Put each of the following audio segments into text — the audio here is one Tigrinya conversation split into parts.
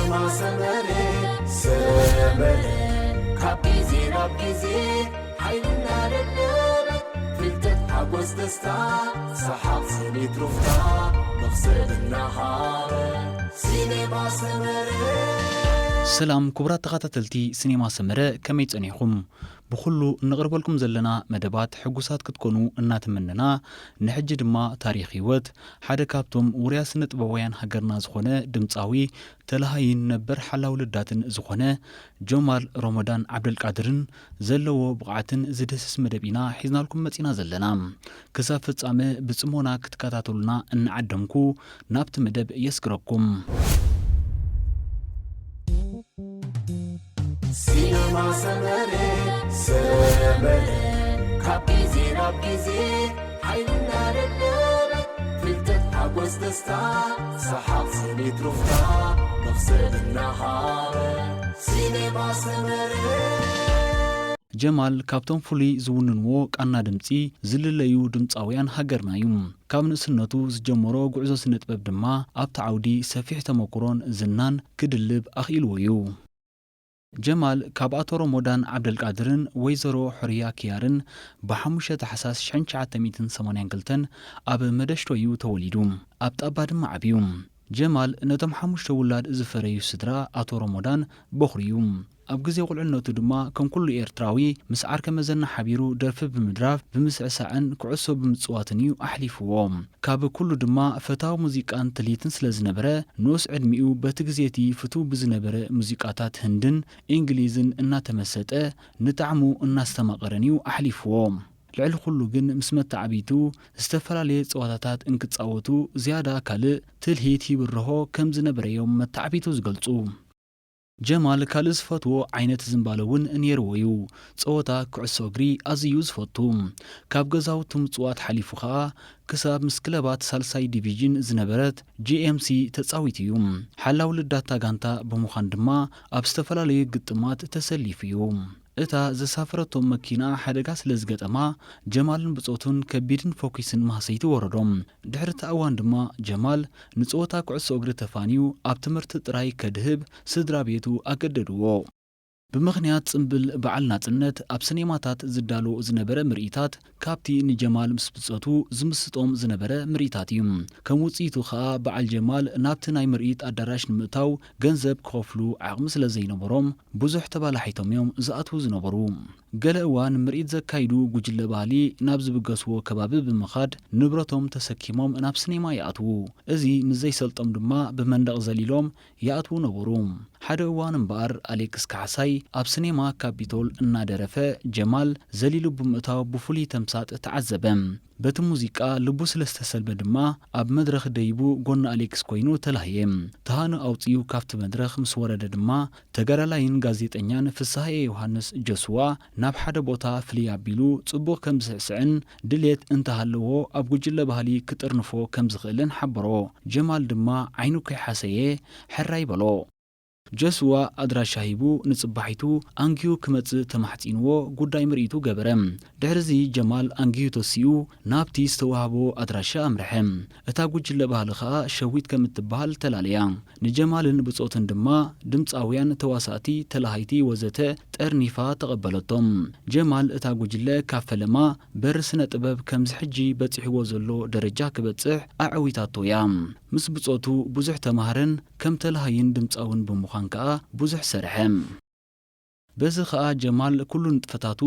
ሰመረ ሰመረ ካብ ግዜ ናብ ግዜ ሓይልና ደደበ ፍልጠት ሓጎስ ደስታ ሰሓቕ ስኒት ሩፍታ መኽሰብ እናሃበ ሲኔማ ሰመረ። ሰላም ክቡራት ተኸታተልቲ ሲኔማ ሰመረ፣ ከመይ ጸኒሕኩም? ብኹሉ እነቕርበልኩም ዘለና መደባት ሕጉሳት ክትኮኑ እናተመነና፣ ንሕጂ ድማ ታሪኽ ህይወት ሓደ ካብቶም ውሩያት ስነ ጥበባውያን ሃገርና ዝኾነ ድምጻዊ፣ ተላሃይን ነበር ሓላው ልዳትን ዝኾነ ጀማል ሮሞዳን ዓብደልቃድርን ዘለዎ ብቕዓትን ዝድህስስ መደብ ኢና ሒዝናልኩም መጺና ዘለና። ክሳብ ፍጻመ ብጽሞና ክትከታተሉና እናዓደምኩ ናብቲ መደብ የስግረኩም። ሲነማ ሰመረ ሰመረ ካብ ግዜ ናብ ግዜ ሓይልና ደደበ ፍልጠት ሓጎስ ደስታ ሰሓቕ ስኒት ሩፍታ መኽሰብ እናሃበ ሲነማ ሰመረ። ጀማል ካብቶም ፍሉይ ዝውንንዎ ቃና ድምጺ ዝልለዩ ድምጻውያን ሃገርና እዩ። ካብ ንእስነቱ ዝጀመሮ ጉዕዞ ስነ ጥበብ ድማ ኣብቲ ዓውዲ ሰፊሕ ተመኩሮን ዝናን ክድልብ ኣኽኢልዎ እዩ። ጀማል ካብ ኣቶ ሮሞዳን ዓብደልቃድርን ወይዘሮ ሑርያ ኪያርን ብሓሙሽተ ታሕሳስ ሽሕን ትሽዓተ ሚእትን ሰማንያን ክልተን ኣብ መደሽቶ እዩ ተወሊዱ። ኣብ ጣባ ድማ ዓብዩ። ጀማል ነቶም ሓሙሽተ ውላድ ዝፈረዩ ስድራ ኣቶ ሮሞዳን በኹሪ እዩ። ኣብ ግዜ ቁልዕነቱ ድማ ከም ኩሉ ኤርትራዊ ምስ ዓርከ መዘና ሓቢሩ ደርፊ ብምድራፍ፣ ብምስዕሳዕን ኩዕሶ ብምጽዋትን እዩ ኣሕሊፍዎ። ካብ ኩሉ ድማ ፈታዊ ሙዚቃን ትልሂትን ስለ ዝነበረ፣ ንኡስ ዕድሚኡ በቲ ግዜ እቲ ፍቱው ብዝነበረ ሙዚቃታት ህንድን እንግሊዝን እናተመሰጠ፣ ንጣዕሙ እናስተማቐረን እዩ ኣሕሊፍዎ። ልዕሊ ኩሉ ግን ምስ መተዓብይቱ ዝተፈላለየ ጸዋታታት እንክጻወቱ ዝያዳ ካልእ ትልሂት ይብርሆ ከም ዝነበረዮም መተዓብይቱ ዝገልጹ። ጀማል ካልእ ዝፈትዎ ዓይነት ዝንባለ እውን ነይርዎ እዩ። ጸወታ ኩዕሶ እግሪ ኣዝዩ ዝፈቱ። ካብ ገዛውቱ ምጽዋት ሓሊፉ ከኣ ክሳብ ምስ ክለባት ሳልሳይ ዲቪዥን ዝነበረት ጂ ኤም ሲ ተጻዊቱ እዩ። ሓላው ልዳታ ጋንታ ብምዃን ድማ ኣብ ዝተፈላለዩ ግጥማት ተሰሊፉ እዩ። እታ ዘሳፈረቶም መኪና ሓደጋ ስለ ዝገጠማ፣ ጀማልን ብጾቱን ከቢድን ፈኲስን ማህሰይቲ ወረዶም። ድሕሪ እቲ እዋን ድማ ጀማል ንጸወታ ኩዕሶ እግሪ ተፋንዩ ኣብ ትምህርቲ ጥራይ ከድህብ ስድራ ቤቱ ኣገደድዎ። ብምኽንያት ጽምብል በዓል ናጽነት ኣብ ሲኔማታት ዝዳሎ ዝነበረ ምርኢታት ካብቲ ንጀማል ምስ ብጾቱ ዝምስጦም ዝነበረ ምርኢታት እዩ። ከም ውጽኢቱ ከኣ በዓል ጀማል ናብቲ ናይ ምርኢት ኣዳራሽ ንምእታው ገንዘብ ክኸፍሉ ዓቕሚ ስለ ዘይነበሮም ብዙሕ ተባላሒቶም እዮም ዝኣትዉ ዝነበሩ። ገለ እዋን ምርኢት ዘካይዱ ጉጅለ ባህሊ ናብ ዝብገስዎ ከባቢ ብምኻድ ንብረቶም ተሰኪሞም ናብ ሲኔማ ይኣትዉ። እዚ ምስ ዘይሰልጦም ድማ ብመንደቕ ዘሊሎም ይኣትዉ ነበሩ። ሓደ እዋን እምበኣር ኣሌክስ ካሕሳይ ኣብ ሲኔማ ካፒቶል እናደረፈ ጀማል ዘሊሉ ብምእታው ብፍሉይ ተምሳጥ ተዓዘበ። በቲ ሙዚቃ ልቡ ስለ ዝተሰልበ ድማ ኣብ መድረኽ ደይቡ ጎኒ ኣሌክስ ኮይኑ ተላህየ። ተሃኑ ኣውጺኡ ካብቲ መድረኽ ምስ ወረደ ድማ ተጋዳላይን ጋዜጠኛን ፍስሃየ ዮሃንስ ጀስዋ ናብ ሓደ ቦታ ፍልይ ኣቢሉ ጽቡቕ ከም ዝስዕስዕን ድሌት እንተሃለዎ ኣብ ጉጅለ ባህሊ ክጥርንፎ ከም ዝኽእልን ሓበሮ። ጀማል ድማ ዓይኑ ከይሓሰየ ሕራይ በሎ። ጀስዋ ኣድራሻ ሂቡ ንጽባሒቱ ኣንጊሁ ክመጽእ ተማሕጺንዎ ጉዳይ ምርኢቱ ገበረ። ድሕርዚ ጀማል ኣንጊሁ ተሲኡ ናብቲ ዝተዋህቦ ኣድራሻ ኣምርሐ። እታ ጉጅለ ባህሊ ከኣ ሸዊት ከም እትበሃል ተላለያ። ንጀማልን ብጾትን ድማ ድምጻውያን፣ ተዋሳእቲ፣ ተላሃይቲ ወዘተ ጠርኒፋ ተቐበለቶም። ጀማል እታ ጉጅለ ካብ ፈለማ በሪ ስነ ጥበብ ከምዚ ሕጂ በጺሕዎ ዘሎ ደረጃ ክበጽሕ ኣዐዊታቶ እያ። ምስ ብጾቱ ብዙሕ ተማህረን ከም ተላሃይን ድምጻውን ብምዃን ከኣ ብዙሕ ሰርሐ። በዚ ከኣ ጀማል ኩሉ ንጥፈታቱ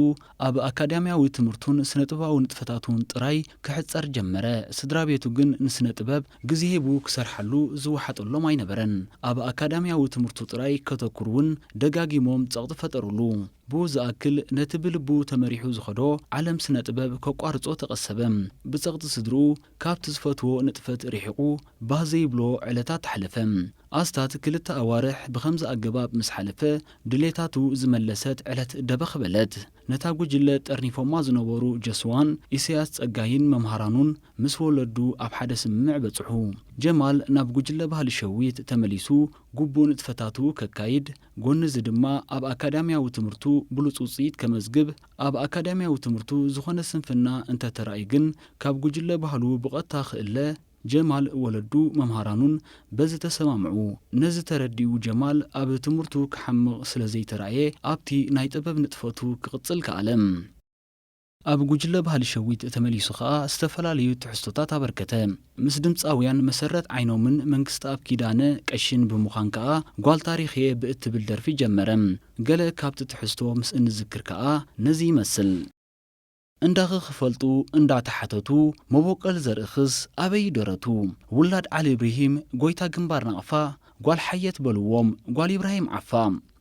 ኣብ ኣካዳሚያዊ ትምህርቱን ስነ ጥበባዊ ንጥፈታቱን ጥራይ ክሕጸር ጀመረ። ስድራ ቤቱ ግን ንስነ ጥበብ ግዜ ሂቡ ክሰርሓሉ ዝወሓጠሎም ኣይነበረን። ኣብ ኣካዳሚያዊ ትምህርቱ ጥራይ ከተኩር እውን ደጋጊሞም ጸቕጢ ፈጠሩሉ። ብኡ ዝኣክል ነቲ ብልቡ ተመሪሑ ዝኸዶ ዓለም ስነ ጥበብ ከቋርጾ ተቐሰበ። ብጸቕጢ ስድርኡ ካብቲ ዝፈትዎ ንጥፈት ርሒቑ ባህ ዘይብሎ ዕለታት ኣሕለፈ። ኣስታት ክልተ ኣዋርሕ ብኸምዚ ኣገባብ ምስ ሓለፈ፣ ድሌታቱ ዝመለሰት ዕለት ደበኽ በለት። ነታ ጉጅለ ጠርኒፎማ ዝነበሩ ጀስዋን ኢሳያስ ጸጋይን መምሃራኑን ምስ ወለዱ ኣብ ሓደ ስምምዕ በጽሑ። ጀማል ናብ ጉጅለ ባህሊ ሸዊት ተመሊሱ ግቡእ ንጥፈታቱ ከካይድ፣ ጎኒ እዚ ድማ ኣብ ኣካዳሚያዊ ትምህርቱ ብሉጽ ውጽኢት ከመዝግብ፣ ኣብ ኣካዳሚያዊ ትምህርቱ ዝኾነ ስንፍና እንተተራእዩ ግን ካብ ጉጅለ ባህሉ ብቐጥታ ክእለ ጀማል ወለዱ መምሃራኑን በዚ ተሰማምዑ። ነዚ ተረዲኡ ጀማል ኣብ ትምህርቱ ክሓምቕ ስለ ዘይተራእየ ኣብቲ ናይ ጥበብ ንጥፈቱ ክቕጽል ከኣለ። ኣብ ጉጅለ ባህሊ ሸዊት ተመሊሱ ከኣ ዝተፈላለዩ ትሕዝቶታት ኣበርከተ። ምስ ድምጻውያን መሰረት ዓይኖምን መንግስተኣብ ኪዳነ ቀሺን ብምዃን ከኣ ጓል ታሪኽ'የ ብእትብል ደርፊ ጀመረ። ገለ ካብቲ ትሕዝቶ ምስ እንዝክር ከኣ ነዚ ይመስል። እንዳኺ ክፈልጡ እንዳተሓተቱ፣ መቦቀል ዘርእኽስ ኣበይ ደረቱ? ውላድ ዓሊ ኢብራሂም፣ ጎይታ ግንባር ናቕፋ፣ ጓል ሓየት በልዎም፣ ጓል ኢብራሂም ዓፋ።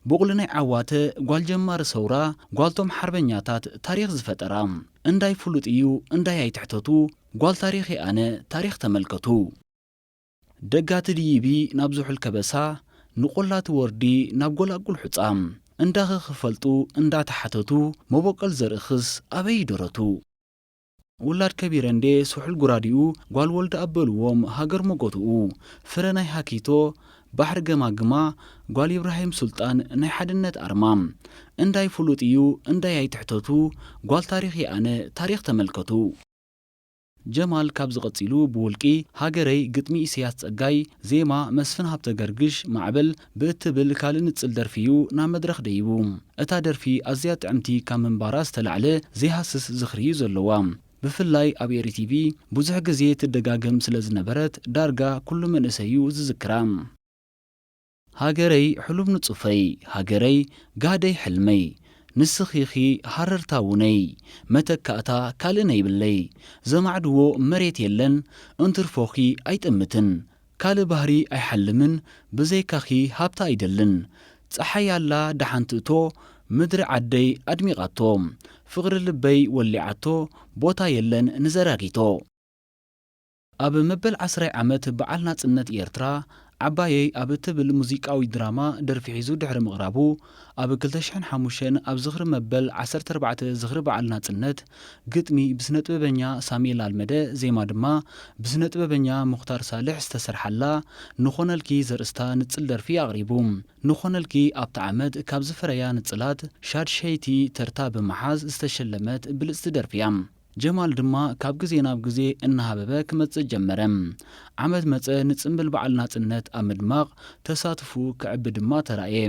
ቦቕሊ ናይ ዓዋተ፣ ጓል ጀማሪ ሰውራ፣ ጓልቶም ሓርበኛታት ታሪኽ ዝፈጠራ። እንዳይ ፍሉጥ እዩ፣ እንዳይ ኣይትሕተቱ፣ ጓል ታሪኽ እየ ኣነ፣ ታሪኽ ተመልከቱ። ደጋ ትድይቢ ናብ ዝሑል ከበሳ፣ ንቆላ ትወርዲ ናብ ጎላጉል ሑጻ። እንዳኺ ክፈልጡ እንዳተሓተቱ፣ መቦቀል ዘርእኽስ ኣበይ ደረቱ? ውላድ ከቢረ እንዴ ስሑል ጉራዲኡ፣ ጓል ወልደ ኣበልዎም ሃገር መጎትኡ። ፍረ ናይ ሃኪቶ፣ ባሕሪ ገማግማ፣ ጓል ኢብራሂም ሱልጣን ናይ ሓድነት ኣርማ። እንዳይ ፍሉጥ እዩ፣ እንዳይ ኣይትሕተቱ፣ ጓል ታሪኽ እየ ኣነ፣ ታሪኽ ተመልከቱ። ጀማል ካብዚ ቀጺሉ ብውልቂ ሃገረይ፣ ግጥሚ ኢሳያስ ጸጋይ፣ ዜማ መስፍን ሃብተገርግሽ፣ ማዕበል ብእትብል ካልእ ንጽል ደርፊ እዩ ናብ መድረኽ ደይቡ። እታ ደርፊ ኣዝያ ጥዕምቲ ካብ ምንባራ ዝተላዕለ ዘይሃስስ ዝኽሪ እዩ ዘለዋ። ብፍላይ ኣብ ኤሪ ቲቪ ብዙሕ ግዜ ትደጋገም ስለ ዝነበረት ዳርጋ ኩሉ መንእሰይ እዩ ዝዝክራ። ሃገረይ ሕሉም ንጹፈይ፣ ሃገረይ ጋህደይ ሕልመይ፣ ንስኺ ኢኺ ሃረርታ ውነይ፣ መተካእታ ካልእ ነይብለይ፣ ዘማዕድዎ መሬት የለን፣ እንትርፎኺ ኣይጥምትን፣ ካልእ ባህሪ ኣይሓልምን፣ ብዘይካኺ ሃብታ ኣይደልን፣ ጸሓይ ኣላ ደሓን ትእቶ፣ ምድሪ ዓደይ ኣድሚቓቶ፣ ፍቕሪ ልበይ ወሊዓቶ፣ ቦታ የለን ንዘራጊቶ። ኣብ መበል ዓስራይ ዓመት በዓል ናጽነት ኤርትራ፣ ዓባየይ ኣብ እትብል ሙዚቃዊት ድራማ ደርፊ ሒዙ ድሕሪ ምቕራቡ፣ ኣብ ክልተ ሽሕን ሓሙሽተን ኣብ ዝኽሪ መበል ዓሰርተ ኣርባዕተ ዝኽሪ በዓል ናጽነት፣ ግጥሚ ብስነ-ጥበበኛ ሳሙኤል ኣልመደ፣ ዜማ ድማ ብስነ-ጥበበኛ ሙኽታር ሳልሕ ዝተሰርሓላ ንኾነልኪ ዘርእስታ ንጽል ደርፊ ኣቕሪቡ። ንኾነልኪ ኣብቲ ዓመት ካብ ዝፈረያ ንጽላት ሻድሸይቲ ተርታ ብምሓዝ ዝተሸለመት ብልጽቲ ደርፊ እያ። ጀማል ድማ ካብ ግዜ ናብ ግዜ እናሃበበ ክመጽእ ጀመረ። ዓመት መጸ፣ ንጽምብል በዓል ናጽነት ኣብ ምድማቕ ተሳትፉ ክዕቢ ድማ ተራእየ።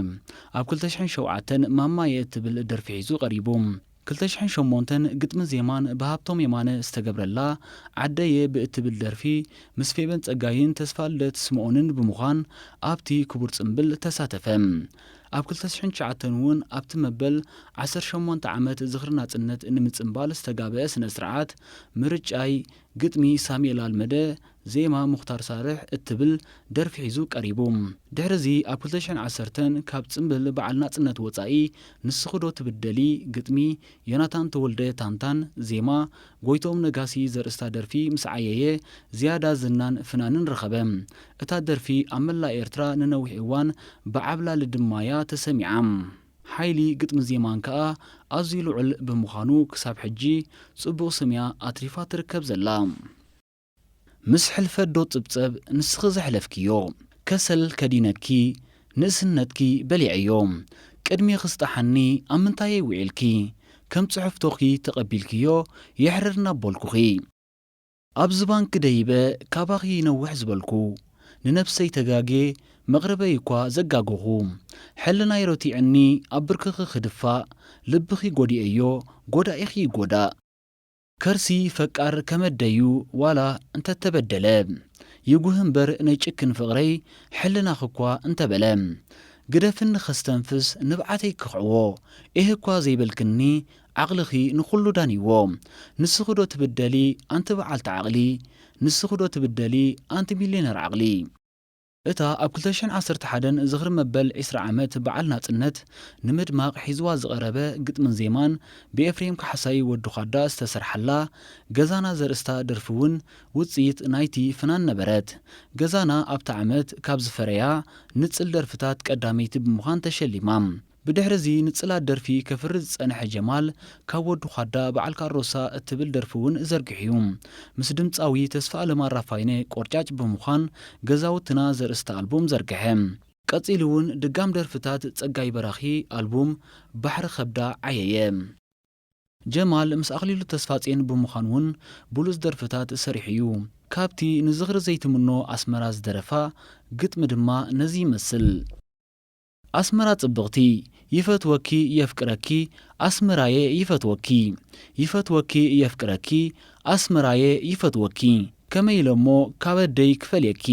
ኣብ ክልተ ሽሕን ሸውዓተን ማማየ እትብል ደርፊ ሒዙ ቀሪቡ። ክልተ ሽሕን ሸሞንተን ግጥምን ዜማን ብሃብቶም የማነ ዝተገብረላ ዓደየ ብእትብል ደርፊ ምስ ፌበን ጸጋይን ተስፋልደት ስምኦንን ብምዃን ኣብቲ ክቡር ጽምብል ተሳተፈ። ኣብ ክልተ ሽሕን ትሽዓተን እውን ኣብቲ መበል ዓሰርተ ሸሞንተ ዓመት ዝኽሪ ናጽነት ንምጽምባል ዝተጋብአ ስነ ስርዓት ምርጫይ፣ ግጥሚ ሳሙኤል ኣልመደ፣ ዜማ ሙኽታር ሳልሕ እትብል ደርፊ ሒዙ ቀሪቡ። ድሕሪ እዚ ኣብ ክልተ ሽሕን ዓሰርተን ካብ ጽምብል በዓል ናጽነት ወጻኢ ንስኺ ዶ ትብደሊ፣ ግጥሚ ዮናታን ተወልደ ታንታን፣ ዜማ ጎይትኦም ነጋሲ ዘርእስታ ደርፊ ምስ ዓየየ ዝያዳ ዝናን ፍናንን ረኸበ። እታ ደርፊ ኣብ መላእ ኤርትራ ንነዊሕ እዋን ብዓብላሊ ድማያ ተሰሚዓ። ሓይሊ ግጥሚ ዜማን ከኣ ኣዝዩ ልዑል ብምዃኑ ክሳብ ሕጂ ጽቡቕ ስምያ ኣትሪፋ ትርከብ ዘላ። ምስ ሕልፈት ዶ ጽብጸብ ንስኺ ዘሕለፍክዮ? ከሰል ከዲነኪ ንእስነትኪ በሊዐዮ። ቅድሚ ክስጣሓኒ ኣብ ምንታየይ ውዒልኪ? ከም ጽሑፍቶኺ ተቐቢልክዮ የሕርር ናብ በልኩኺ። ኣብዚ ባንክ ደይበ ካባኺ ነውሕ ዝበልኩ። ንነብሰይ ተጋጌ መቕረበይ እኳ ዘጋገኹ። ሕልናይ ረቲዕኒ ኣብ ብርክኺ ክድፋእ። ልብኺ ጎዲኤዮ ጎዳኢኺ ይጎዳእ። ከርሲ ፈቃር ከመደዩ ዋላ እንተተበደለ፣ ይጉህ እምበር ናይ ጭክን ፍቕረይ ሕልናኺ እኳ እንተበለ። ግደፍኒ ከስተንፍስ ንብዓተይ ክኽዕዎ፣ ኤህ እኳ ዘይበልክኒ ዓቕልኺ ንኹሉ ዳንይዎ። ንስኺ ዶ ትብደሊ ኣንቲ በዓልቲ ዓቕሊ፣ ንስኺ ዶ ትብደሊ ኣንቲ ሚልዮነር ዓቕሊ። እታ ኣብ ክልተ ሽሕን ዓሰርተ ሓደን ዝኽሪ መበል ዕስራ ዓመት በዓል ናጽነት ንምድማቕ ሒዝዋ ዝቐረበ ግጥምን ዜማን ብኤፍሬም ካሕሳይ ወዲ ዃዳ ዝተሰርሓላ ገዛና ዘርእስታ ደርፊ እውን ውጽኢት ናይቲ ፍናን ነበረት። ገዛና ኣብታ ዓመት ካብ ዝፈረያ ንጽል ደርፍታት ቀዳመይቲ ብምዃን ተሸሊማ። ብድሕሪ እዚ ንጽላት ደርፊ ከፍሪ ዝጸንሐ ጀማል፣ ካብ ወዲ ዃዳ በዓል ካሮሳ እትብል ደርፊ እውን ዘርጊሑ እዩ። ምስ ድምጻዊ ተስፋኣለም ኣራፋይነ ቆርጫጭ ብምዃን ገዛውትና ዘርእስታ ኣልቡም ዘርግሐ። ቀጺሉ እውን ድጋም ደርፍታት ጸጋይ በራኺ ኣልቡም ባሕሪ ከብዳ ዓየየ። ጀማል ምስ ኣኽሊሉ ተስፋጼን ብምዃን እውን ብሉጽ ደርፍታት ሰሪሑ እዩ። ካብቲ ንዝኽሪ ዘይትምኖ ኣስመራ ዝደረፋ ግጥሚ ድማ ነዚ ይመስል። ኣስመራ ጽብቕቲ፣ ይፈትወኪ የፍቅረኪ፣ ኣስመራየ ይፈትወኪ፣ ይፈትወኪ የፍቅረኪ፣ ኣስመራየ ይፈትወኪ፣ ከመይ ኢለሞ ካብ ኣደይ ክፈልየኪ፣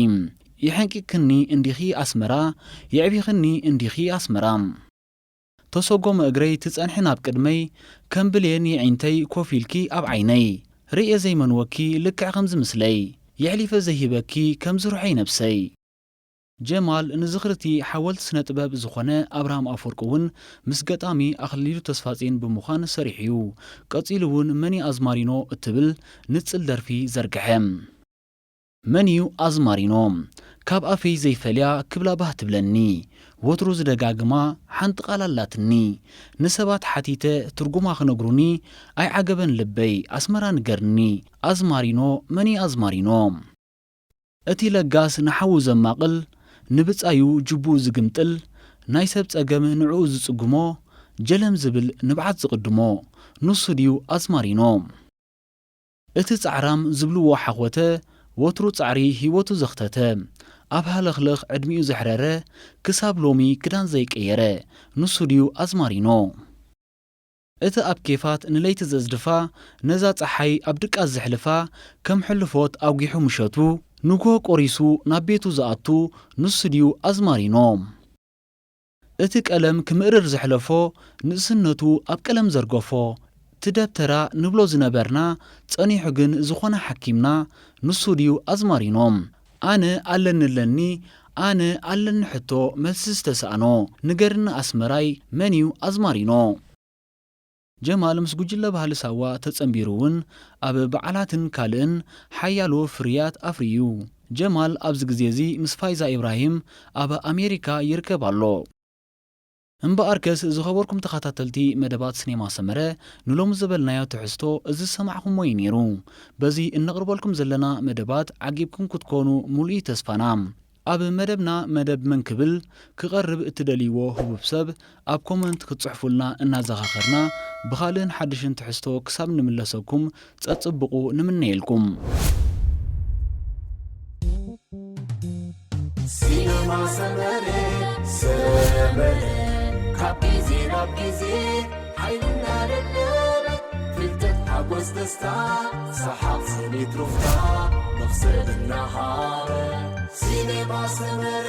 የሐንቂክኒ እንዲኺ ኣስመራ፣ የዕቢኽኒ እንዲኺ ኣስመራ። ተሰጎሚ እግረይ ትጸንሒ ናብ ቅድመይ፣ ከም ብሌን የዒንተይ ኮፍ ኢልኪ ኣብ ዓይነይ፣ ርእየ ዘይመንወኪ ልክዕ ከምዚ ምስለይ፣ የሕሊፈ ዘይህበኪ ከምዚ ሩሐይ ነብሰይ። ጀማል ንዝኽሪ እቲ ሓወልቲ ስነ ጥበብ ዝኾነ ኣብርሃም ኣፈወርቂ እውን ምስ ገጣሚ ኣኽሊሉ ተስፋጽዮን ብምዃን ሰሪሑ'ዩ። ቀጺሉ እውን መን እዩ ኣዝማሪኖ እትብል ንጽል ደርፊ ዘርግሐ። መን እዩ ኣዝማሪኖ? ካብ ኣፈይ ዘይፈልያ ክብላ ባህ ትብለኒ። ወትሩ ዝደጋግማ ሓንቲ ቃል ኣላትኒ። ንሰባት ሓቲተ ትርጉማ ክነግሩኒ ኣይዓገበን ልበይ ኣስመራ ንገርኒ። ኣዝማሪኖ መን እዩ ኣዝማሪኖ? እቲ ለጋስ ንሓዉ ዘማቕል፣ ንብጻዩ ጅቡኡ ዝግምጥል፣ ናይ ሰብ ጸገም ንዕኡ ዝጽግሞ፣ ጀለም ዝብል ንብዓት ዝቕድሞ፣ ንሱ ድዩ ኣዝማሪኖ? እቲ ጻዕራም ዝብልዎ ሓኾተ፣ ወትሩ ጻዕሪ ህይወቱ ዘኽተተ፣ ኣብ ሃለኽለኽ ዕድሚኡ ዘሕረረ፣ ክሳብ ሎሚ ክዳን ዘይቀየረ፣ ንሱ ድዩ ኣዝማሪኖ? እቲ ኣብ ኬፋት ንለይቲ ዘዝድፋ፣ ነዛ ጸሓይ ኣብ ድቃስ ዘሕልፋ፣ ከም ሕልፎት ኣጒሑ ምሸቱ፣ ንግሆ ቆሪሱ ናብ ቤቱ ዝኣቱ፣ ንሱ ድዩ ኣዝማሪኖ? እቲ ቀለም ክምእርር ዘሕለፎ፣ ንእስነቱ ኣብ ቀለም ዘርገፎ፣ እቲ ደብተራ ንብሎ ዝነበርና፣ ጸኒሑ ግን ዝኾነ ሓኪምና፣ ንሱ ድዩ ኣዝማሪኖ? ኣነ ኣለኒ ኣለኒ፣ ኣነ ኣለኒ ሕቶ መልሲ ዝተሳእኖ፣ ንገርኒ ኣስመራይ መን እዩ ኣዝማሪኖ? ጀማል ምስ ጉጅለ ባህሊ ሳዋ ተጸንቢሩ እውን ኣብ በዓላትን ካልእን ሓያሎ ፍርያት ኣፍርዩ። ጀማል ኣብዚ ግዜ እዚ ምስ ፋይዛ ኢብራሂም ኣብ ኣሜሪካ ይርከብ ኣሎ። እምበኣርከስ ዝኸበርኩም ተኸታተልቲ መደባት ስኔማ ሰመረ፣ ንሎሚ ዝበልናዮ ትሕዝቶ እዚ ዝሰማዕኹምዎ እዩ ነይሩ። በዚ እነቕርበልኩም ዘለና መደባት ዓጊብኩም ክትኮኑ ሙሉእ እዩ ተስፋና። ኣብ መደብና መደብ መን ክብል ክቐርብ እትደልይዎ ህቡብ ሰብ ኣብ ኮመንት ክትጽሕፉልና እናዘኻኸርና፣ ብኻልእን ሓድሽን ትሕዝቶ ክሳብ ንምለሰኩም ጸጽብቑ ንምነየልኩም። ሲነማ ሰመረ ሰመረ ካብ ግዜ ናብ ግዜ ሓይልና ደለበ ፍልጠት ሓጎስ ደስታ ሰሓቕ ስኒት ሩፍታ መኽሰብ እናሃበ ሲነማ ሰመረ